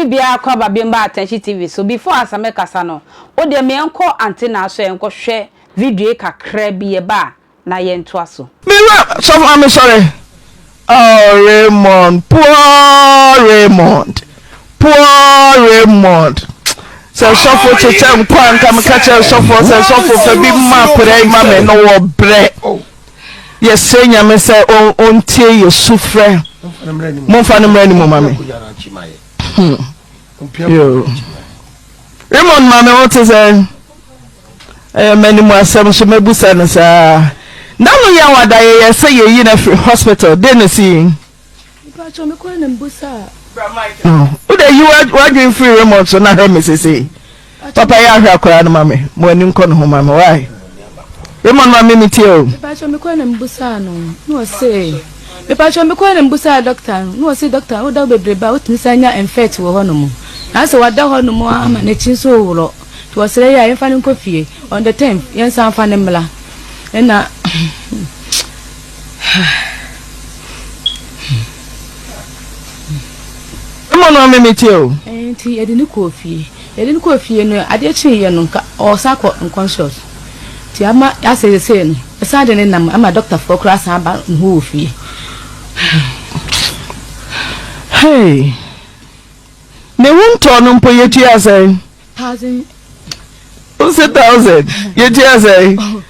obi biara kɔ aba biom ba Attention TV so. Before ansa mɛkasa no, wo deɛ me yɛnkɔ Ante Naa so yɛnkɔ hwɛ video yi kakra bi yɛba a na yɛntoa so. Me wura sɔfo maame sɔre oh Raymond poor Raymond poor Raymond sɛ sɔfo kyekyɛ nkɔ a nka meka kyerɛ sɔfo sɛ sɔfo fa bi ma akwadaa yi ma me no wɔ brɛ yɛsrɛ nyame sɛ ɔntie yɛ sufrɛ momfa no mmra ne mu ma me hmm. Raymond maame wo te sɛ ɛyɛ m'anim asɛm so mɛbusa no saa na no yɛ wada yɛyɛ sɛ yɛyi no afiri hospital de no si wode yi w'adwene firi Raymond so na hwɛ me sesei papa yɛ ahwɛ akwaraa no ma me mo ani nkɔ ne ho ma me why Raymond ma me metie o. Mepakyɛ mekɔɛ na mebusaa no na ɔse mepakyɛ mekɔɛ na mebusaa doctor no na ɔse doctor woda hɔ bebrebe a wotumi san nya infect wɔ hɔ nom na sɛ wada hɔ nom ama n'akyi nso worɔ nti ɔsrɛ yɛ a yɛmfa no nkɔ fie on the 10th yɛnsan fa no mmra ɛna Raymond ma me metie o. Nti yɛde no kɔɔ fie. Yɛde no kɔɔ fie no, adeɛ kyeeɛ no, nka ɔresan akɔ unconscious. Nti ama asɛ seesei no, yɛsan de no nam ama dɔktafoɔ koraa asan aba ne hɔ wɔ fie. Hey, ne ho ntɔɔ no mpo yɛtua sɛn? Thousand. Wose thousand, yɛtua sɛn?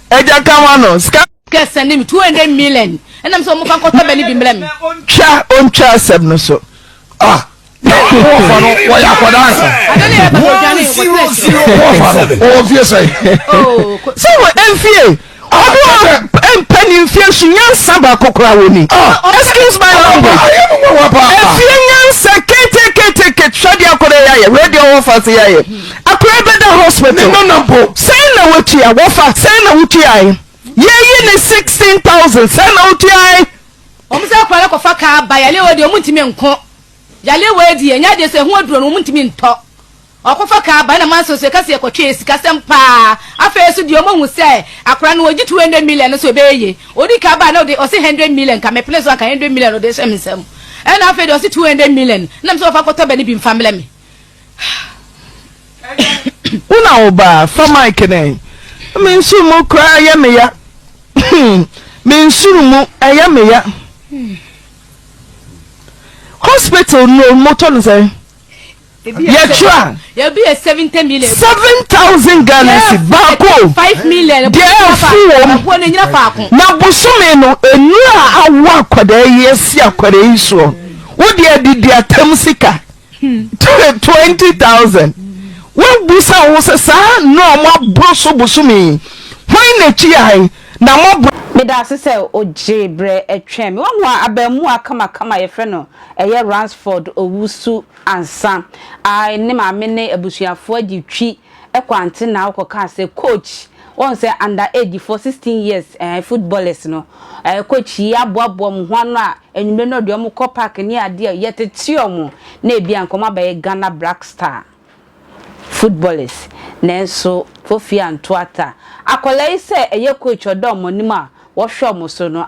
Agya ka ma no, sika. Kɛ sɛnde me 200 million ɛnam sɛ ɔmo fa nkɔtɔ bɛ ne bi mmerɛ me. Ɔntwa ɔntwa asɛm no so. Ah, wɔfa no wɔyɛ akwadaa nsa. Wɔfa no ɔwɔ mfie sɛn. Sɛ wɔ mfie ɔno a mpɛ ne mfie so nyansa baako koraa wɔ ni. Excuse my language. Efie nyansa keteketeke hwɛ deɛ akwadaa yi ayɛ wɛ deɛ ɔwɔ se yɛ ayɛ akwadaa bɛda hospital. Sɛn na watua wɔfa sɛn na wotuae yɛyi ne 16,000 sɛn na wotuae. Wɔn sɛ akwadaa no kɔfa kaa ba yale wɔ deɛ wɔn ntumi nko. Yale wei deɛ ɛnyɛ adeɛ sɛ ɛho aduro no wɔn ntumi ntɔ. Ɔkɔfa kaa ba na manso so yɛka sɛ yɛkɔtwee sikasɛm paa. Afei nso deɛ wɔn ahu sɛ akwadaa no wɔgye 200 million no so ɛbɛyɛ yie. Ɔdi kaa ba na ɔde ɔse 100 million nka mepene so anka 100 million ɔde hyɛ me nsam. Ɛna afei deɛ ɔse 200 million na mesɛ ɔfa kɔtɔ bɛ no bi mfa mlɛ me. Wo na wo ba fa mic no ɛ. Me nsuru mu koraa yɛ me ya. Me nsuru mu ɛyɛ me ya. Hospital no motɔ no sɛn? Yɛtwerɛ a 7000 Ghana cedi baako deɛ ɛfu wɔm na bosome no nnuro a awo akwadaa yi asi akwadaa yi soɔ wo deɛ didi atam sika 20,000 woabusa wo ho sɛ saa nnuro a moaboro so bosome yi hwan na ɛtuae na moaboro Medaase sɛ ogyee berɛ twɛn me. Wahu abaamuwa kamakama a yɛfrɛ no ɛyɛ Ransford Owusu Ansah a ne maame ne abusuafoɔ agye twi kɔ antenna hɔ kɔkaa sɛ coach wahu sɛ under age foɔ 16 years eh, footballers no eh, coach yi aboaboa wɔn ho ano a anwummere no ɔde wɔn kɔ park ne adeɛ yɛtete wɔn na ebi a nka wɔn abɛyɛ Ghana Black Star. Footballers nanso Kofi anto ata. Akwadaa yi sɛ ɛyɛ coach ɔda wɔn anim a wɔhwɛ wɔn so no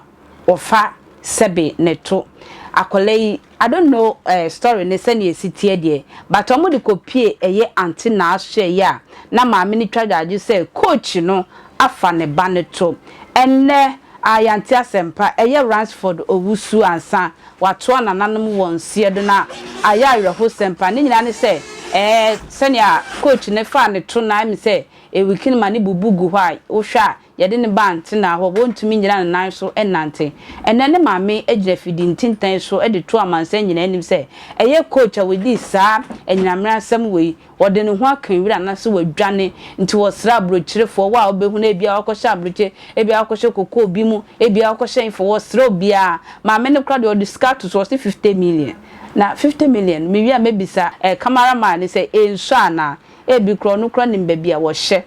wɔfa sɛbe ne to. Akwadaa yi I don't know eh story no sɛnea ɛsi teɛ deɛ but wɔn de kɔ pie ɛyɛ ante Naasoɛ yi a na maame no twa dwaagye sɛ coach no afa ne ba no to. Ɛnnɛ ah yɛante asɛmpa ɛyɛ Ransford Owusu ansa Wɔatoa nananom wɔn nseɛ do na ayɛ awerɛhosɛm paa. Ne nyinaa ne sɛ, ɛɛ, sɛnea coach no faa ne to no, ayɛ me sɛ ewikini ma ne bubu gu hɔ a, wohwɛ a, yɛde no ba antenaa hɔ, wɔntumi nnyina ne nan so nnante. Ɛnnɛ ne maame gyina afidi ntintan so de to amansan nyinaa anim sɛ, ɛyɛ coach a ɔdii saa anyinammerɛ asɛm wei Ɔde ne ho aka nwura anaasɛ wadwane nti wɔsrɛ aburokyerefoɔ, wo a wobɛhu no ebia wakɔhyɛ aburokyire, ebia wakɔhyɛ kokoo bi mu, ebia wakɔhyɛ hefa, wɔsrɛ obiara. Maame no koraa deɛ ɔde sika ato so, ɔse 50 million. Na 50 million no, mewie a mɛbisa eh, camera man no sɛ ɛnsua anaa? Ebi koraa ɔno koraa nim baabi a wɔhyɛ.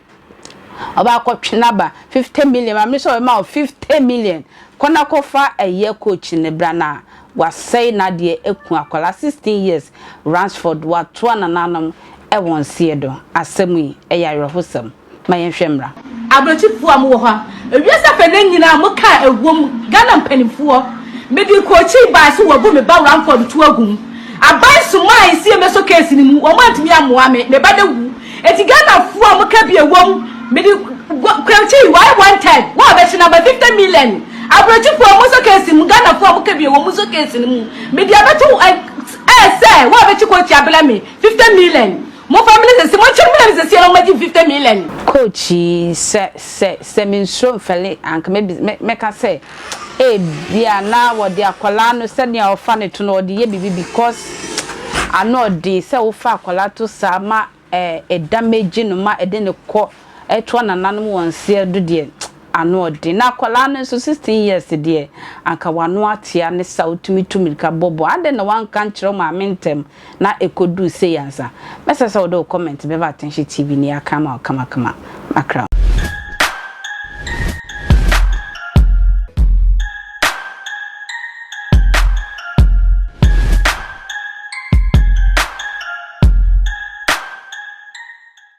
Ɔba akɔtwe n'aba 50 million maame sɛ ɔbɛma wo 50 million kɔ na kɔfa ɛyɛ coach no bra na wasɛe n'adeɛ aku akwadaa 16 years Ransford watoa nananom wɔ nseɛ do asɛm yi ɛyɛ awerɛhosɛm ma yɛnhwɛ mmra. Abrɔkyifoɔ a mowɔ hɔ a ewiase afɛnɛ nyinaa mo kaa ɛwom Ghana mpaninfoɔ mede kookyii baa so wabu me ba Ranford to agu mu aban. Mesomae sɛ yɛmmɛsɔ case no mu, wɔn antumi ammoa me, me ba no awu. Enti Ghanafoɔ a moka bi ɛwom, mede Kwakye, why wanted, wo a bɛkye no aba 50 million. Aburokyifoɔ monsɔ case no mu, Ghanafoɔ a moka bi ɛwom monsɔ case no mu. Mede abɛto ɛ sɛ wo a bɛkye Coach abrɛ me 50 million. Momfa mene sɛsi, monkyere mene me sɛsi na mommɛgye 50 million. Coach yi, sɛ, sɛ, sɛ mensuro mfɛle anka mɛbi, mɛka sɛ. Ebia na wɔde akwadaa no sɛnea wɔfa no to no wɔde yɛ biribi because ano ɔden sɛ wofa akwadaa to saa ma ɛ damage no ma ɛde no kɔ ɛtoa nananom wɔn nseɛ do deɛ ano ɔden. Na akwadaa no nso 16 years deɛ anka wano atea ne sa wotumi tu mirika bɔ bɔ. Adɛn na wanka nkyerɛ wo maame ntɛm na ɛkɔduu sei ansa? Mɛsɛ sɛ wode wo comment bɛba Attention TV ni aka ama wo kamakama. Makra.